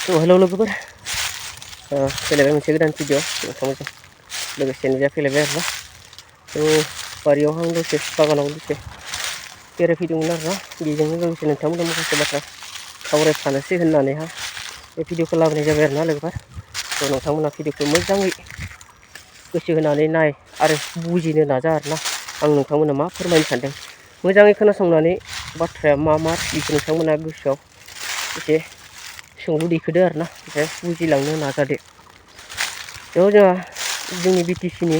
hello लोगोफोर फैलायबाय मोनसे गोदान भिडिअ नोंथांमोनजों लोगोसे नुजाफैलायबाय आरोना बारियाव आं दसे बागानाव दसे बेरायफैदोंमोन आरोना बेजोंनो लोगोसे नोंथांमोनजों माखासे बाथ्रा सावरायफानोसै होननानैहा बे भिडिअखौ लाबोनाय जाबाय आरोना लोगोफोर नोंथांमोना भिडिअखौ मोजाङै गोसो होनानै नाय आरो बुजिनो नाजा आरोना आं नोंथांमोननो मा फोरमायनो सानदों मोजाङै खोनासंनानै बाथ्राया मा बेखौ नोंथांमोना गोसोआव एसे सोंलु दैखोदो आरोना ओमफ्राय बुजिलांनो नाजादो जोंहा जोंनि बिटिसिनि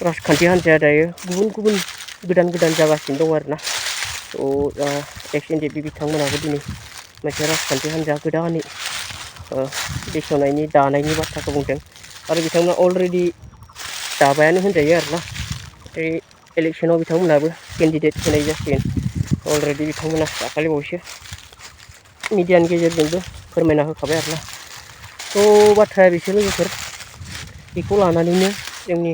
राजखान्थि हान्जाया दायो गुबुन गुबुन गोदान जागासिनो दं आरोना एक्स एनडिपि बिथांमोनाबो दिनै मोनसे राजखान्थि हान्जा गोदानै बेखेवनायनि दानायनि बाथ्राखौ बुंदों आरो बिथांमोना अलरेडि दाबायानो होनजायो आरोना इलेक्सनाव बिथांमोनाबो केन्डिडेट होनाय जासिगोन अलरेडि बिथांमोना दाखालि बावैसो मिडियानि गेजेरजोंबो फोरमायना होखाबाय आरोना बाथ्राया बिसोर लोगोफोर बेखौ लानानैनो जोंनि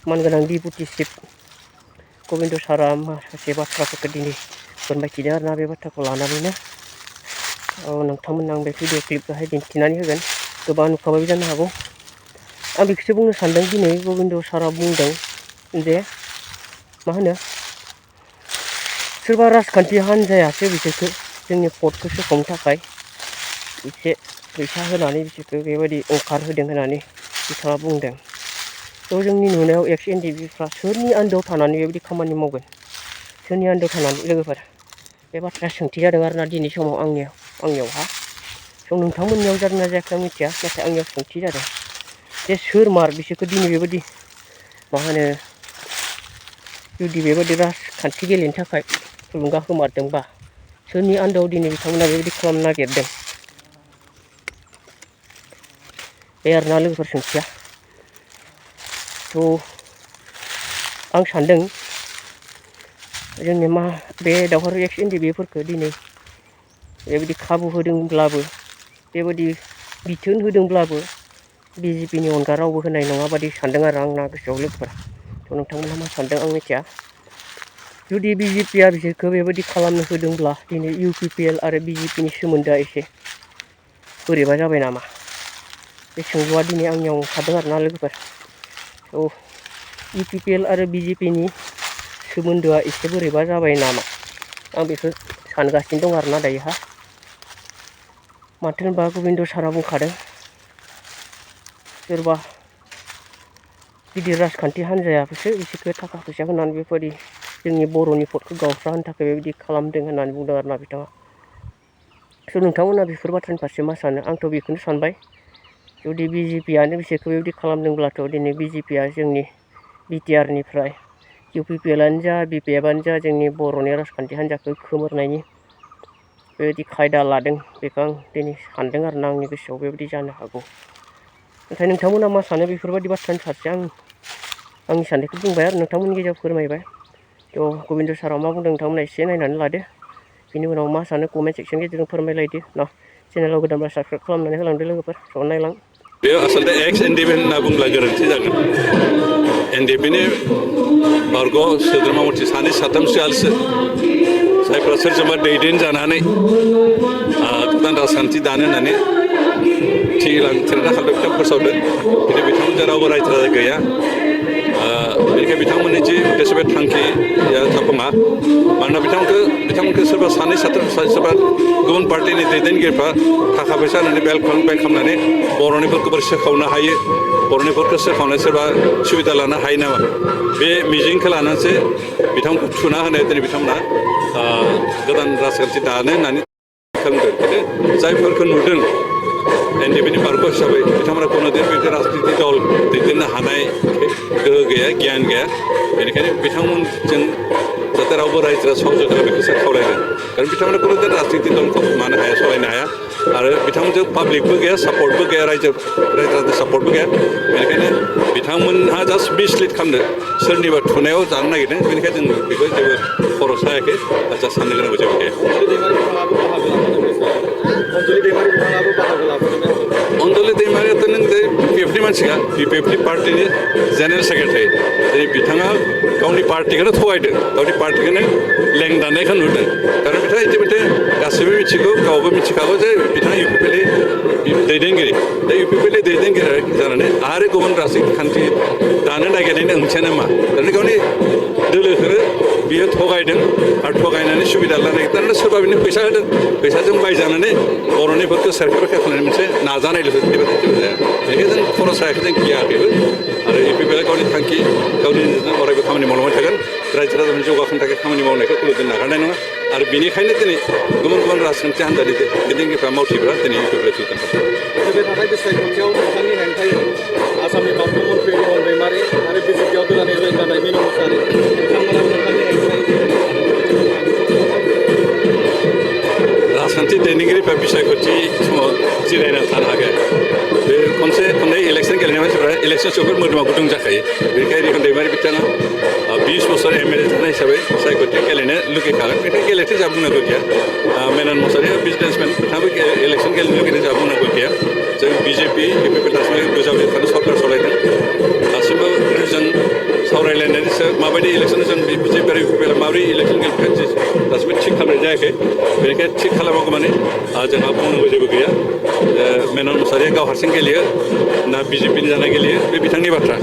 मानगोनां डिपुटि चिफ गबिन्द सारा माखासे बाथ्राफोरखौ दिनै फोरमायथिदों आरोना बे बाथ्राखौ लानानैनो नोंथांमोननो आं बे भिडिअ क्लिपखौहाय दिन्थिनानै होगोन गोबां नुखाबायबो जानो हागौ आं बेखौसो बुंनो सानदों दिनै गबिन्द सारा बुंदों जे मा होनो सोरबा राजखान्थि हान्जायासो बिसोरखौ जोंनि भटखौ सोखावनो थाखाय एसे फैसा होनानै बिसोरखौ बेबायदि ओंखारहोदों होननानै बिथाङा बुंदों जोंनि नुनायाव एक्स एनडिपिफ्रा सोरनि आन्दोआव थानानै बेबायदि खामानि मावगोन सोरनि आन्दोआव थानानै लोगोफोर बे बाथ्राया सोंथि जादों आरोना दिनै समाव आंनियावहा नोंथांमोननियाव जादोंना जायाखै आं मिथिया नाथाय आंनियाव सोंथि जादों जे सोर मार बिसोरखौ दिनै बेबायदि मा होनो जुदि बेबायदि राजखान्थि गेलेनो थाखाय थुलुंगा होमारदोंबा सोरनि आन्दोआव दिनै बिथांमोना बेबायदि खालामनो नागिरदों बे आरोना लोगोफोर सोंथिया आं सानदों जोंनि बे दावहारु एक्स एनडिपिफोरखौ दिनै बेबायदि खाबु होदोंब्लाबो बेबायदि बिथोन होदोंब्लाबो बिजेपिनि अनगा रावबो होनाय नङा बादि सानदों आरो आंना गोसोआव लोगोफोर नोंथांमोनहा मा सानदों आं मिथिया जुदि बिजेपिया बिसोरखौ बेबायदि खालामनो होदोंब्ला दिनै UPPL आरो बिजेपिनि सोमोन्दोआ एसे बोरैबा जाबाय नामा बे सोंलुआ दिनै आंनियाव ओंखारदों आरोना लोगोफोर UPPL आरो बिजेपिनि सोमोन्दोआ एसे बोरैबा जाबाय नामा आं बेखौ सानगासिनो दं आरोना दायोहा माथो होनबा गबिन्द सारा बुंखादों सोरबा गिदिर राजखान्थि हान्जायासो बिसोरखौ थाखा फैसा होनानै बेबायदि जोंनि बर'नि भटखौ गावस्रा होनो थाखाय बेबायदि खालामदों होननानै बुंदों आरोना बिथाङा नोंथांमोना बेफोर बाथ्रानि फारसे मा सानो आंथ' बेखौनो सानबाय जुदि बिजेपियानो बिसोरखौ बेबायदि खालामदोंब्लाथ' दिनै बिजेपिया जोंनि BTR निफ्राय UPPLआनो जा BPFआनो जा जोंनि बर'नि राजखान्थि हान्जाखौ खोमोरनायनि बेबायदि खायदा लादों बेखौ आं दिनै सानदों आरोना आंनि गोसोआव बेबायदि जानो हागौ नाथाय नोंथांमोना मा सानो बेफोरबायदि बाथ्रानि फारसे आंनि साननायखौ बुंबाय आरो नोंथांमोननि गेजेराव फोरमायबाय गबिन्द सारा मा बुंदों नोंथांमोना एसे नायनानै लादो बिनि उनाव मा सानो कमेन्ट सेक्सन गेजेरजों फोरमायलायदो चेनेलाव गोदानब्ला साबस्क्राइब खालामनानै होलांदो लोगोफोर नायलां बेयो आसलते एक्स एनडिपि होनना बुंब्ला गोरोन्थि जागोन एनडिपिनि बारग' सोद्रोमा मथि सानै साथामसोआलसो जायफ्रा सोरजोंबा दैदेन जानानै गोदान राजखान्थि दानो होननानै थिरांथा खालामदों फोसावदों खिन्थु बिथांमोनजों रावबो रायजो राजा गैया बेनिखायनो बिथांमोननि जि उद्देश्य बे थांखिया जाफुङा मानोना बिथांमोनखौ सोरबा सानै साथाम सोरबा गुबुन पार्टिनि दैदेनगिरिफ्रा थाखा फैसा होनानै बेल खालामनानै बर'निफोरखौ सोखावनो हायो बर'निफोरखौ सोखावनो सोरबा सुबिदा लानो हायो नामा बे मिजिंखौ लानानैसो बिथांमोनखौ थुना होनाय दिनै बिथांमोना गोदान राजखान्थि दानो होननानै खालामदों खिन्थु जायफोरखौ नुदों एनडिपिनि बारग' हिसाबै बिथांमोना कोनो बेबायदि राजनिति दल दैदेननो हानाय गोहो गैया गियान गैया बेनिखायनो बिथांमोनजों जाहाथे रावबो रायजोआ सहयोग खालामो बेखौसो खावलायदों खारन बिथांमोना कोनो राजनिति दलखौ मानो हाया सलायनो हाया आरो बिथांमोनजों पाब्लिकबो गैया सापर्टबो गैया रायजो राजानि सापर्टबो गैया बेनिखायनो बिथांमोनहा जास्ट मिसलिड खालामदों सोरनिबा थुनायाव जानो नागिरदों बेनिखायनो जों बेखौ जेबो खरस हायाखै जा साननो गोनांबो जेबो गैया अनजलि दैमारियाथ' नों BPFनि मानसिखा BPFनि पार्टिनि जेनेरेल सेक्रेटारि दिनै बिथाङा गावनि पार्टिखौनो थगायदों गावनि पार्टिखौनो लेंदानायखौ नुदों खारन बिथाङा इतिमধ্যे गासैबो मिथिगौ गावबो मिथिखागौ जे बिथाङा UPL दैदेनगिरि दा UPL दैदेनगिरि जानानै आरो गुबुन राजखान्थि दानो नागिरनायनि ओंथियानो मा थारमाने गावनि दोलोखौ बियो थगायदों आरो थगायनानै सुबिदा लानो नागिरदों सोरबा बिनो फैसा होदों फैसाजों बायजानानै बर'निफोरखौ सारखेल खालामनायनि मोनसे नाजानायल'सो बेबायदि जाया बेनिखायनो जों खरस हायाखै जों गियाखैबो आरो UPL गावनि थांखि गावनि अरायबो खामानि मावलांबाय थागोन रायजो राजानि जौगाखांनो थाखाय खामानि मावनायखौ जों नागारनाय नङा आरो बेनिखायनो दिनै गुबुन गुबुन राजखान्थि हान्जानि दैदेनगिरिफ्रा मावथिग्रा दिनै UPL जौगाखां फैबाय थानाय बिसायख'थियाव नोंथांनि हेंथायै आसामनि बारग' मन्थ्रि रमन दैमारि आरो BJP आव गोदानै जयेन जानाय मिनु मुसाहारि बिथांमोना नोंथांनि हेंथायै राजखान्थि दैदेनगिरिफ्रा बिसायख'थि समाव जिरायना थानो हागोन बे खनसे खननै इलेक्सन गेलेनाय मानसिफ्रा इलेक्सन जोबोद मोदोमाव गुदुं जाखायो बेनिखायनो रिहन दैमारि बिथाङा 20 बोसोर MLA थानाय हिसाबै बिसायख'थि गेलेनो लुगैखागोन बेनिखायनो गेलेथो जा बुंनांगौ गैया मेनन मुसाहारिया बिजनेसमेन बिथाङाबो इलेक्सन गेलेनो लुगैनो जा बुंनांगौ गैया जों BJP UPL दासिमबो गोजावजों थानो सरकार सालायदों दासिमबो जों सावरायलायनानैसो माबायदि इलेक्सन जों BJP आरो UPL माबोरै इलेक्सन गेलेगोन दासिमबो थिग खालामनाय जायाखै बेनिखायनो थिग खालामागौ माने जोंहा बुंनांगौ जेबो गैया मेनन मुसाहारिया गाव हारसिं गेलेयो ना BJPनि जाना गेलेयो बे बिथांनि बाथ्रा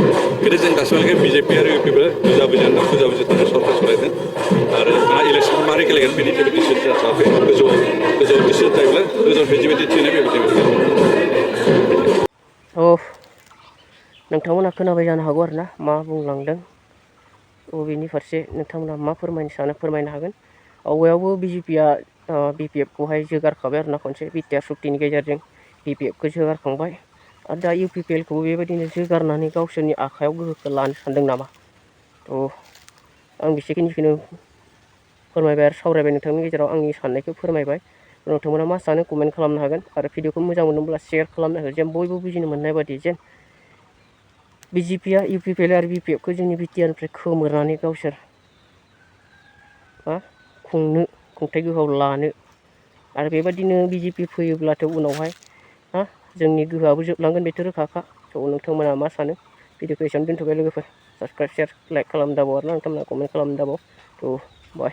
खिन्थु जों दासिमहालागै BJP आरो UPL बुजा बुजि थानो सरकार सालायदों आरो जोंहा इलेक्सनखौ माबोरै गेलेगोन बेनि जेबो डिसिसन जाथ'वाखै गोजौआव डिसिसन जायोब्ला गोजौनिफ्राय जिबायदि थिनो बेबायदि नोंथांमोना खोनाबाय जानो हागौ आरोना मा बुंलांदों बेनि फारसे नोंथांमोना मा फोरमायनो सानो फोरमायनो हागोन आवगायावबो BJPआ BPFखौहाय जोगारखाबाय आरोना खनसे BTR सुक्तिनि गेजेरजों BPFखौ जोगारखांबाय आरो दा UPLखौबो बेबायदिनो जोगारनानै गावसोरनि आखायाव गोहोखौ लानो सानदों नामा आं बेसेखिनिखौनो फोरमायबाय आरो सावरायबाय नोंथांनि गेजेराव आंनि साननायखौ फोरमायबाय नोंथांमोना मा सानो कमेन्ट खालामनो हागोन आरो भिडिअखौ मोजां मोनोब्ला शेयार खालामनो हागोन जेन बयबो बुजिनो मोननाय बादि जेन BJPआ UPL आरो BPFखौ जोंनि BTRनिफ्राय खोमोरनानै गावसोर खुंथाइ गोहोआव लानो आरो बेबायदिनो BJP फैयोब्लाथ' उनावहाय जोंनि गोहोआबो जोबलांगोन बेथ' रोखाखा नोंथांमोना मा सानो भिडिअखौ एसेयावनो दोनथ'बाय लोगोफोर साबसक्राइब शेयार लाइक खालामनो दाबाव आरो नोंथांमोना कमेन्ट खालामनो दाबाव बाय